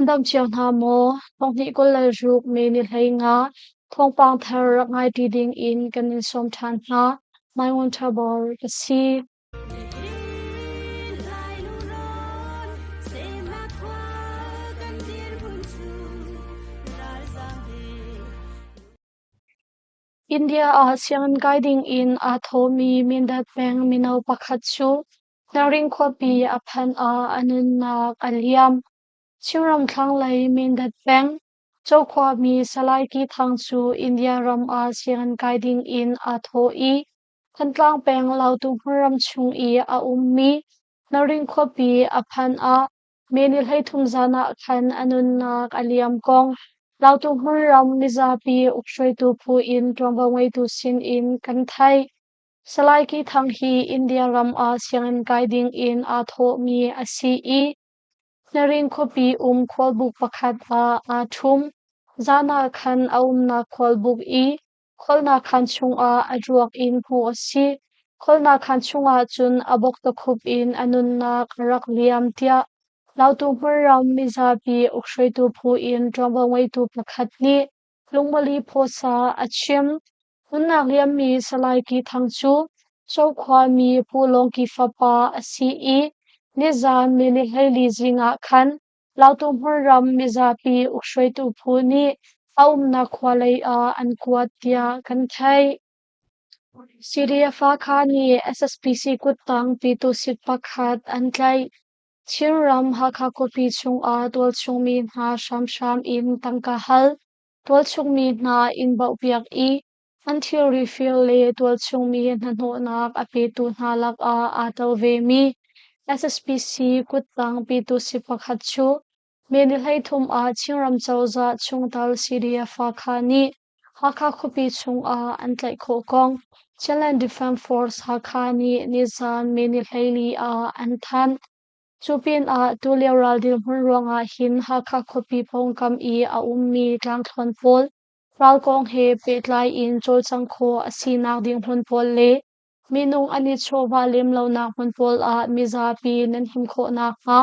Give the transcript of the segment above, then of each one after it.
Nan dam cio hna maw? Thonghnih 26 May ni 15 thawngpang thar rak ngai ṭi ding in kan in sawm ṭhan hna. Mai Ngun Ṭha Bor ka si. India ah sianginn kai ding in aa thawhmi Mindat peng mino pakhat cu Hnaring khuapi a phanh ah a nunnak a liam. Chinram thlanglei Mindat peng, Cokhuami Salai Ki Thang cu India ram ah sianginn kai ding in aa thawh i Thantlang peng Lautu hmunram chung i a ummi Hnaring khuapi a phanh ah May ni 33 zan ah khan a nunnak a liam kong Lautu hmunram mizapi ukhruaitu phu in ṭuanvo ngeitu sin in kan theih. Salai Ki Thang hi India ram ah sianginn kai ding in aa thawhmi a si i Hnaring khuapi um khualbuk pakhat ah aa ṭhum. Zan ah khan a umnak khualbuk i kholnak khaan chungah a ruak in hmuh a si. Kholnak khaan chungah cun a bok takhup in a nunnak a rak liam tiah Lautu hmunram mizapi ukhruaitu phu in ṭuanvo ngeitu pakhat nih Lungmali Phawsa a chim. Nunnak liammi Salai Ki Thang cu Cokhuami Pu Lawng Ki fapa a si i nizaan ni 14 zing ah khan Lautu hmunram mizapi ukhruaitu phu nih a umnak khua lei ah an kuat tiah kan theih. CDF Hakha nih SSPC kuttang Pyitusit pakhat an tlaih. Chinram Hakha khuapi chungah tualchungmi hna hramhram in tangka hal, tualchungmi hna inn baohpiak i an thilri fir le tualchungmi hnahnawhnak a petu hna lakah aa tel vemi SSPC kuttang Pyitusit pakhat cu May ni 33 ah Chinram cozah chungtel CDF Hakha nih Hakha khuapi chungah an tlaih khawh kong Chinland Defence Force Hakha nih nizan May ni 14 ah an thanh. Cu pinah tulio ral dirhmun ruangah hin Hakha khuapi pawngkam i a ummi tlangthluan pawl ral kong he pehtlai in cawlcangh khawh a sinak ding hmun pawl le minung an i chawhvah lem lonak hmun pawl ah mizapi nan him khawh nakhnga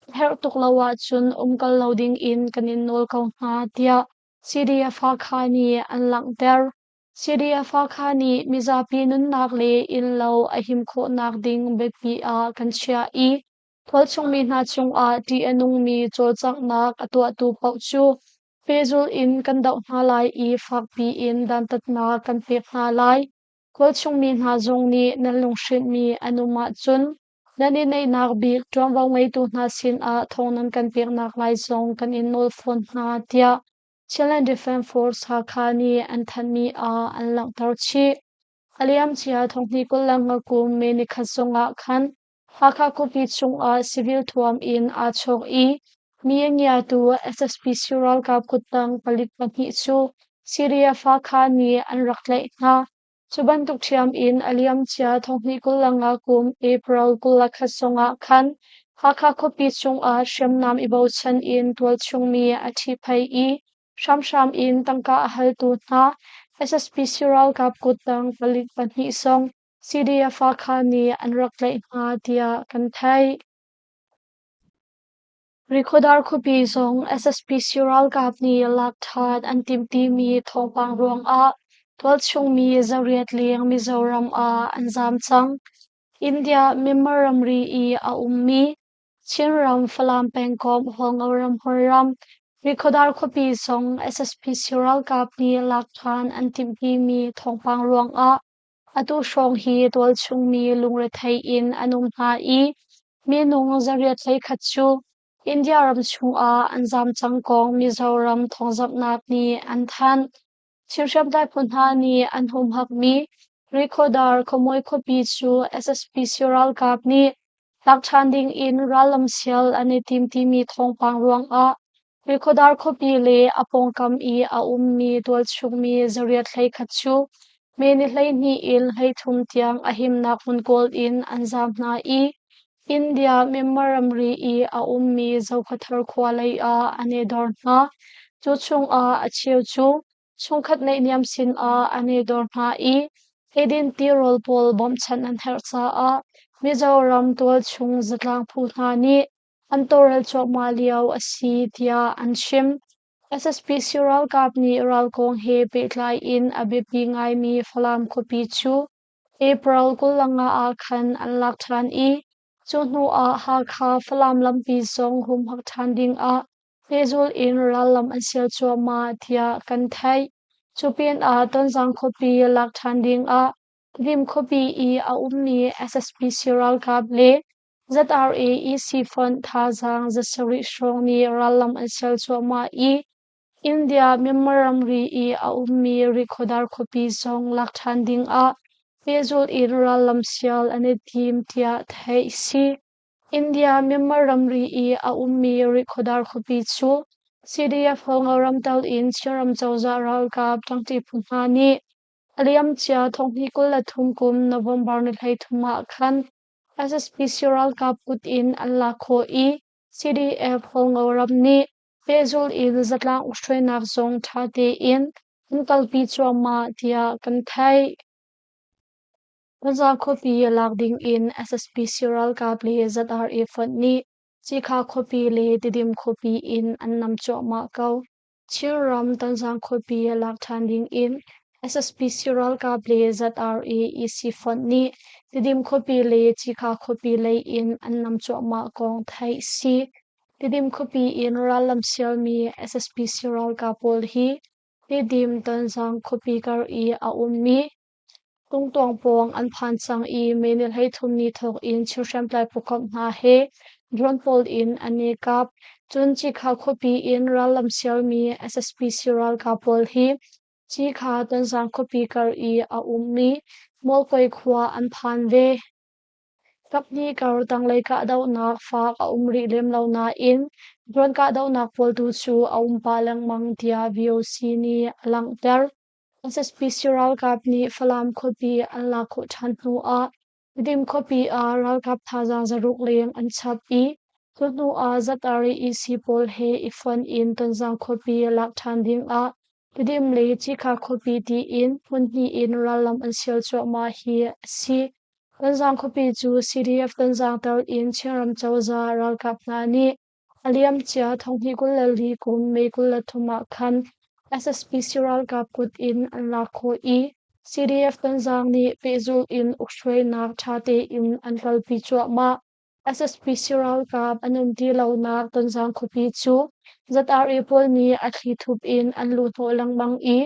a herh tuk lo ahcun umkal lo ding in kan in nawl ko hna tiah CDF Hakha nih an langhter. CDF Hakha nih mizapi nunnak le innlo a him khawhnak ding biapi ah kan chiah i tualchungmi hna cungah ṭih a nungmi cawlcanghnak a tuahtu paoh cu pehzulh in kan doh hna lai i fakpi in dantatnak kan pek hna lai. Tualchungmi hna zong nih nan lunghrinhmi an um ahcun nan i neihnak bik ṭuanvo ngeitu hna sinah thawng nan kan peknak lai zong kan in nawl fawn hna, tiah Chinland Defence Force Hakha nih an thanhmi ah an langhter chih. A liamcia thonghnih 25 kum May nikhat zongah khan Hakha khuapi chungah civil thuam in aa chawk i mi a ngiatu SSPC ralkap kuttang palik pahnih cu Syria Hakha nih an rak tlaih hna. Cu bantuk ṭhiam in a liamcia thonghnih 25 kum April 21 zongah khan Hakha khuapi chungah hriamnam i bochan in tualchungmi a ṭhihphaih i hramhram in tangka a haltu hna SSPC ralkap kuttang palik pahnih zong CDF Hakha nih an rak tlaih hna tiah kan theih. Rikhodar khuapi zong SSPC ralkap nih lak ṭhan an timh timi thawngpang ruangah tualchungmi zariat leng Mizoram ah an zaam cang. India Myanmar ramri i a ummi Chinram Falam pengkomh Hualngo ramhun ram Rikhodar khuapi zong SSPC ralkap nih lak ṭhan an timh timi thawngpang ruangah Atu hrawng hi tualchungmi lungrethei in an um hna i minung 831 cu India ram chungah an zaam cang kong Mizoram thawngzamhnak nih an thanh. Chin hriamtlai phu hna nih an humhakmi Rikhodar khuamuai khuapi cu SSPC ralkap nih lak ṭhan ding in rallam sial an i tim timi thawngpang ruangah Rikhodar khuapi le a pawngkam i a ummi tualchungmi 831 cu May ni 12 in 33 tiang a himnak hmun kawl in an zaam hna i India Myanmar ramri i a ummi Zokhawthar khua lei ah an i dor hna. Cu chungah a cheu cu chungkhat naihniam sinah an i dor hna i eidin tirawl pawl bawmhchanh an herh caah Mizoram tualchung zatlang phu hna nih. an tawlrel cuahmah lio a si tiah an chim. SSPC ralkap nih ral kong he pehtlai in a biapi ngaimi Falam khuapi cu April 25 ah khan an lak ṭhan i cu hnu ah Hakha Falam lampi zong humhak ṭhan ding ah pehzulh in rallam an sial cuahmah tiah kan theih. Cu pinah Tonzang khuapi lak ṭhan ding ah Tedim khuapi i a ummi SSPC ralkap le ZRA EC fonh thazaang 700 hrawng nih rallam an sial cuahmah i India Myanmar ramri i a ummi Rikhodar khuapi zong lak ṭhan ding ah pehzulh in rallam sial an i tim tiah theih a si. India Myanmar ramri i a ummi Rikhodar khuapi cu CDF Hualngo ramtel in Chinram cozah ralkap ṭangṭi phu hna nih a liamcia 2023 kum November ni 33 ah khan SSPC ralkap kut in an lak khawh i CDF Hualngo ram nih pehzulh in zatlang ukhruainak zong ṭha tein an kalpi cuahmah tiah kan theih. Gaza khuapi lak ding in SSPC ralkap le ZRA fonh nih Cikha khuapi le Tidim khuapi in an nam cuahmah ko. Chinram Tonzang khuapi lak ṭhan ding in SSPC ralkap le ZRA EC fonh nih Tidim khuapi le Cikha khuapi lei in an nam cuahmah kong theih a si. Tidim khuapi in rallam sialmi SSPC ralkap pawl hi Tidim Tonzang khuapi kar i a ummi Tungtuang pawng an phan cang i May ni 33 ni thawk in Chin hriamtlai phukomh hna he drone pawl in an i kap. Cun Cikha khuapi in rallam sialmi SSPC ralkap pawl hi Cikha Tonzang khuapi kar i a ummi Mawlkoi khua an phan ve. Kaphnih kar tanglei kahdohnak fak a um rih lem lo nain drone kahdohnak pawl tu cu a um pah lengmang tiah VOC nih a langhter. SSPC ralkap nih Falam khuapi an lak khawh ṭhan hnu ah Tedim khuapi ah ralkap thazaang 600 leng an chap i cu hnu ah ZREC pawl he i fonh in Tonzang khuapi lak ṭhan ding ah Tedim le Cikha khuapi tiin hmun hnih in rallam an sial cuahmah hi a si. Tonzang khuapi cu CDF Tonzang tel in Chinram cozah ralkap hna nih A liamcia 2024 kum May 23 ah khan SSPC ralkap kut in an lak khawh i CDF Tonzang nih pehzulh in ukhruainak ṭha tein an kalpi cuahmah. SSPC ralkap an um ti lonak Tonzang khuapi cu ZRA pawl nih a thlithup in an luhhnawh lengmang i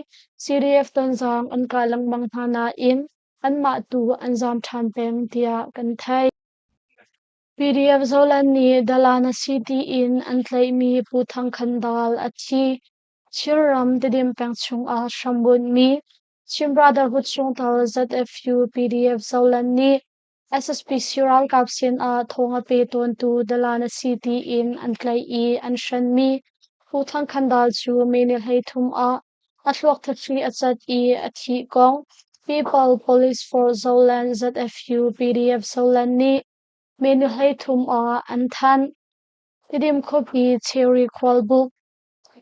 CDF Tonzang an kah lengmang hna nain anmah tu an zaam ṭhan peng tiah kan theih. PDF Zoland nih Dalan a si tiin an tlaihmi Pu Thang Khan Dal a thi. Chinram Tedim peng chungah hrambunhmi Chin Brotherhood chungtel ZFU PDF Zoland nih SSPC ralkap sinah thawng a pe tawntu Dalan a si tiin an tlaih i an hrenmi Pu Thang Khan Dal cu May ni 33 ah a thluak thahri a cat i a thih kong People Police for Zoland ZFU PDF Zoland nih May ni 33 ah an thanh. Tidim khuapi Cherry khualbuk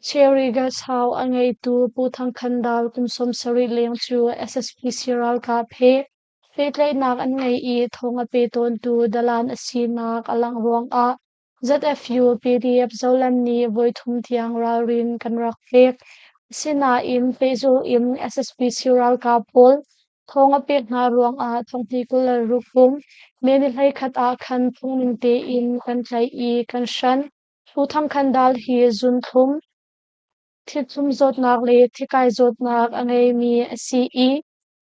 Cherry Gashau a ngeitu Pu Thang Khan Dal kum 70 leng cu SSPC ralkap he pehtlaihnak an ngei i thawng a pe tawntu dalan a sinak a langh ruangah ZFU PDF Zoland nih voithum tiang ralrin kan rak pek. Asinain pehzulh in SSPC ralkap pawl thawng a pek hna ruangah 2026 kum May ni 21 ah khan phungning tein kan tlaih i kan hran. Pu Thang Khan Dal hi zunthlum, Thithum zawtnak le thikai zawtnak a ngeimi a si i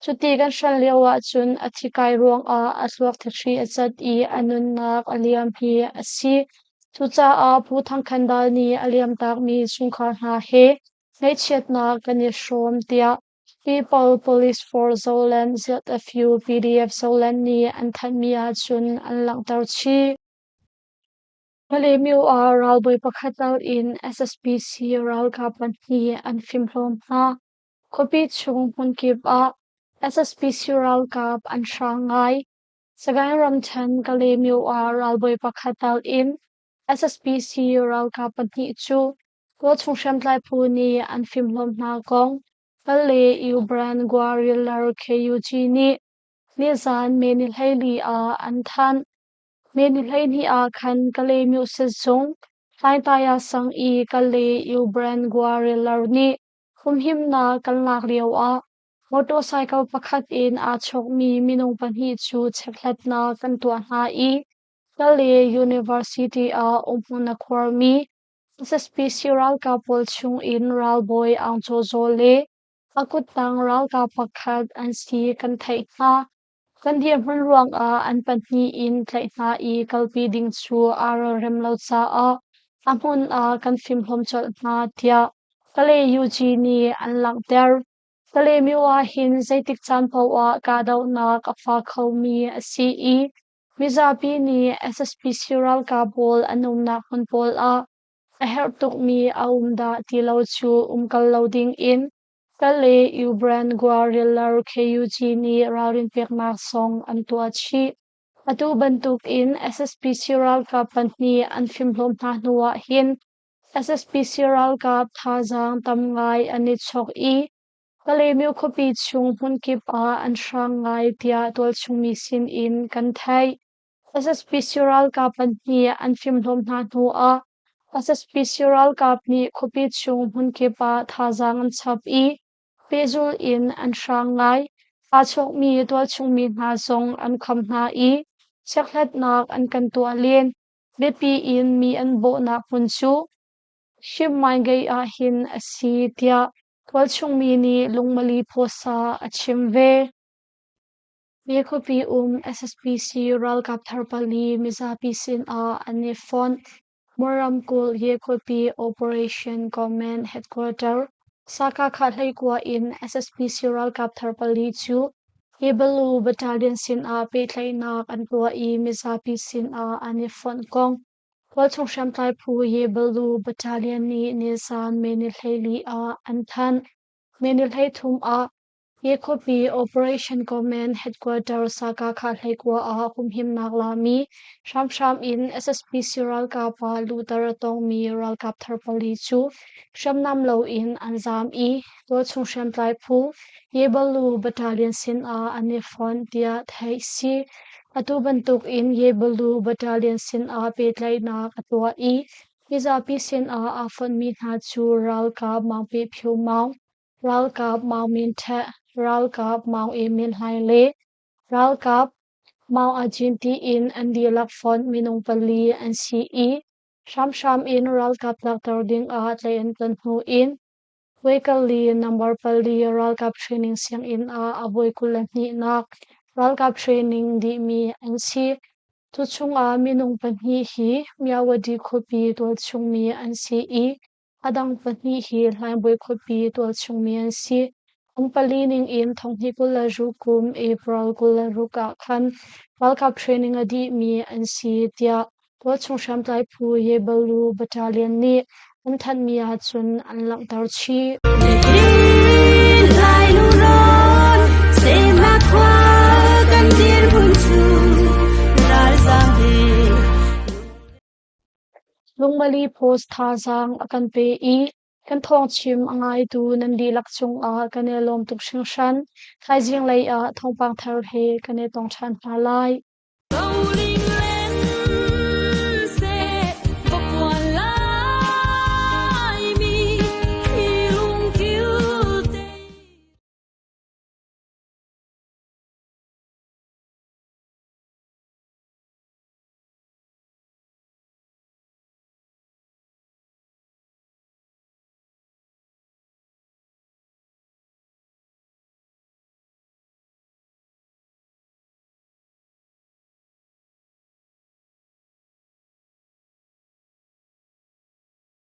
cuti kan hran lio ahcun a thikai ruangah a thluak thahri a cat i a nunnak a liam hi a si. Cucaah Pu Thang Khan Dal nih a liamtakmi chungkhar hna he ngaihchiatnak kan i hrawm tiah People Police for Zoland ZFU PDF Zoland nih an thanhmi ahcun an langhter chih. Kalaymyo ah ralbawi pakhat tal in SSPC ralkap pahnih an fimhlawm hna. Khuapi chung hmunkip ah SSPC ralkap an hrang ngai. Sagaing ramṭhen Kalaymyo ah ralbawi pakhat tal in SSPC ralkap pahnih cu tualchung hriamtlai phu nih an fimhlawm hna kong Kale Ubran Guerrilla KUG nih nizan May ni 14 ah an thanh. May ni 12 ah khan Kalaymyo sazung Hlaingtaya sang i Kalay Ubran Guerrilla nih humhimnak kan lak lioah motorcycle pakhat in aa chawkmi minung pahnih cu chekhlatnak kan tuah hna i Kalay University ah umhmun a khuarmi SSPC ralkap pawl chungin ralbawi Aung Chaw Zaw le a kuttang ralkap pakhat an si kan theih hna. Kan dirhmun ruangah an pahnih in tlaih hna i kalpi ding cu aa relrem lo caah a hmun ah kan fimhlawm colh hna, tiah Kalay UG nih an langhter. Kalaymyo ah hin zeitik caan paoh ah kahdohnak a fa khomi a si i mizapi nih SSPC ralkap pawl an umnak hmun pawl ah a herh tukmi a um dah ti lo cu umkal lo ding in Kalay Ubran Guerrilla KUG nih ralrin peknak zong an tuah chih. Atu bantuk in SSPC ralkap pahnih an fimhlawm hna hnu ah hin SSPC ralkap thazaang tam ngai an i chok i Kalaymyo khuapi chung hmunkip ah an hrang ngai tiah tualchungmi sin in kan theih. SSPC ralkap pahnih an fimhlawm hna hnu ah SSPC ralkap nih khuapi chung hmunkip ah thazaang an chap i pehzulh in an hrang ngai. Aa chawkmi tualchungmi hna zong an kham hna i chekhlatnak an kan tuah len. Biapi in mi an bawhnak hmun cu Shipmaingei ah hin a si tiah tualchungmi nih lungmali phawsa a chim ve. Mi khuapi um SSPC ralkap thar pali mizapi sinah an i fonh. Mor ramkulh Ye khuapi Operation Command Headquarter Sakakha hleikua in SSPC ralkap thar pali cu Yebalu Battalion sinah pehtlaihnak an tuah i mizapi sinah an i fonh kong Tualchung hriamtlai phu Yebalu Battalion nih nizan May ni 14 ah an thanh. May ni 33 ah Hi khuapi Operation Command Headquarter Sakakha hleikua ah humhimnak lami hramhram in SSPC ralkap ah luhter a tongmi ralkap thar pali cu hriamnam loin an zaam i tualchung hriamtlai phu Yebalu Battalion sinah an i fonh tiah theih si. Atu bantuk in Yebalu Battalion sinah pehtlaihnak a tuah i mizapi sinah aa fonhmi hna cu ralkap Maung Pe Phyo Maung, Ralkap Maung Min Htet, Ralkap Maung E Min Hlaing le Ralkap Maung Ajin tiin an dihlak fonh minung pali an si i hramhram in ralkap tlakter dingah tlaih an ton hnu in Waikali number pali ralkap training sianginn ah a voi 22nak ralkap training dihmi an si. Cu chungah minung pahnih hi Myawaddy khuapi tualchungmi an si i A dang pahnih hi Hlaingbawi khuapi tualchungmi an si. An pali ningin thonghnih 26 kum April 26 ah khan ralkap training a dihmi an si tiah tualchung hriamtlai phu Yebalu Battalion nih an thanhmi ahcun an langhter chih. Lai lungrawn semnak khua kan dirhmun cu ralzam he. Lungmali Post thazaang a kan pe i kan thawngchim a ngaitu nan dihlak cungah kan i lawm tuk hringhran. Thaizing lei ah thawngpang thar he kan i tong ṭhan hna lai. Roling.